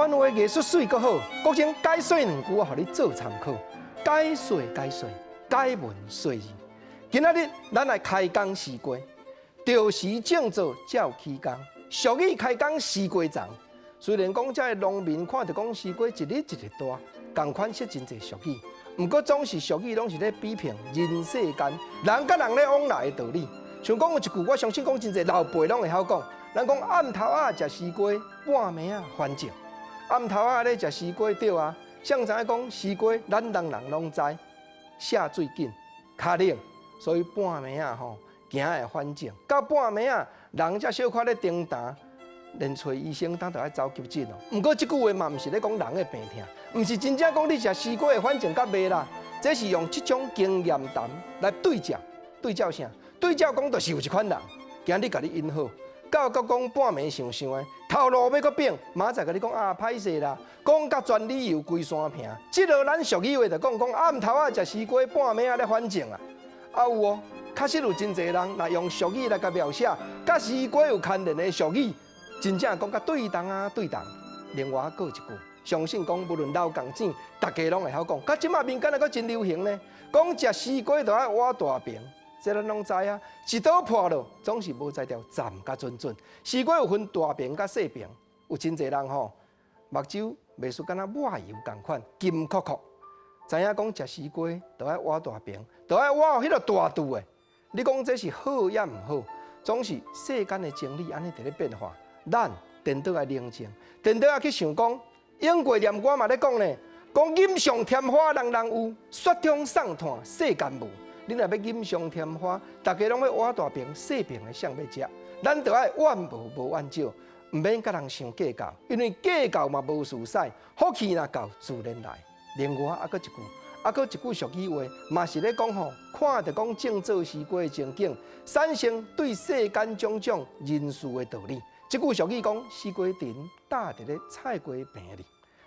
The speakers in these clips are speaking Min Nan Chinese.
灣話藝術媠閣好，國政解說兩句，我予你做參考。解說解說，解文說字。今仔日咱來開講西瓜，著時種作照起工，俗語開講西瓜叢。雖然講這个農民看著講西瓜一日一日大，仝款說真濟俗語，毋過總是俗語攏是咧比評人世間人佮人咧往來的道理。像講有一句，我相信講真濟老輩攏會曉講。咱講暗頭仔食西瓜，半暝仔翻種。暗頭仔咧食西瓜對啊，誰知影講西瓜，咱人人攏知，下水緊，較冷，所以半暝仔吼行會反種。到半暝仔，人才小可咧停彈，連揣醫生當都愛走急診哦。毋過這句話嘛，毋是咧講人的病痛，毋是真正講你食西瓜會反症佮袂啦。這是用這種經驗談來對照，對照啥？對照講就是有一款人，今日共你引好。到閣講半暝想想的，頭路欲閣變，明仔載共你講啊，歹勢啦，講甲全理由規山坪。這个咱俗語話就講講暗頭仔食西瓜，半暝仔咧反種啊。啊有哦，確實有真濟人若用俗語來共描寫，佮西瓜有牽連的俗語，真正講甲對同啊對同。另外閣有一句，相信講無論老仝姊，大家攏會曉講。佮這馬民間還閣真流行呢，講食西瓜就愛倚大爿。這咱攏知啊，一刀破落，總是無才調站甲準準。西瓜有分大爿佮細爿，有真濟人吼，目睭袂輸敢若抹油仝款，金硞硞。知影講食西瓜，就愛倚大爿，就愛倚彼个大肚的。你講這是好抑毋好？總是世間的真理按呢佇咧變化，咱顛倒愛冷靜，顛倒愛去想講，英國念歌嘛咧講呢，講錦上添花人人有，雪中送炭世間無。你若欲錦上添花，大家攏欲倚大爿細爿的誰欲食？咱就愛怨無無怨少，毋免佮人傷計較，因為計較嘛無事使，福氣若到自然來。另外猶閣一句，猶閣一句俗語話，嘛是咧講吼，看著講種作西瓜的情景，產生對世間種種人事的道理。這句俗語講，西瓜藤搭佇咧菜瓜棚裡。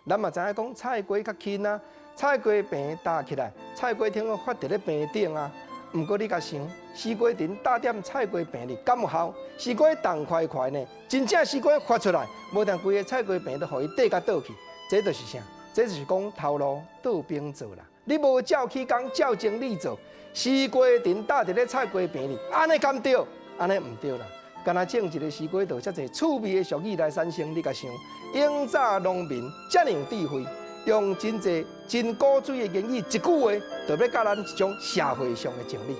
咱嘛知影講菜瓜較輕啊，菜瓜棚搭起來，菜瓜藤發佇咧棚頂啊。毋過你共想，西瓜藤搭踮菜瓜棚裡，敢有效？西瓜重塊塊呢，真正西瓜發出來，無但規个菜瓜棚都予伊綴共倒去。這就是啥？這就是講頭路倒反做啦。你無照起工，照真理做，西瓜藤搭佇咧菜瓜棚裡，按呢敢對？按呢毋對啦。敢若種一个西瓜，就遮濟趣味的俗語來產生。你共想，永早農民遮爾有智慧，用真濟真古錐的言語，一句話，就欲教咱一種社會上的真理。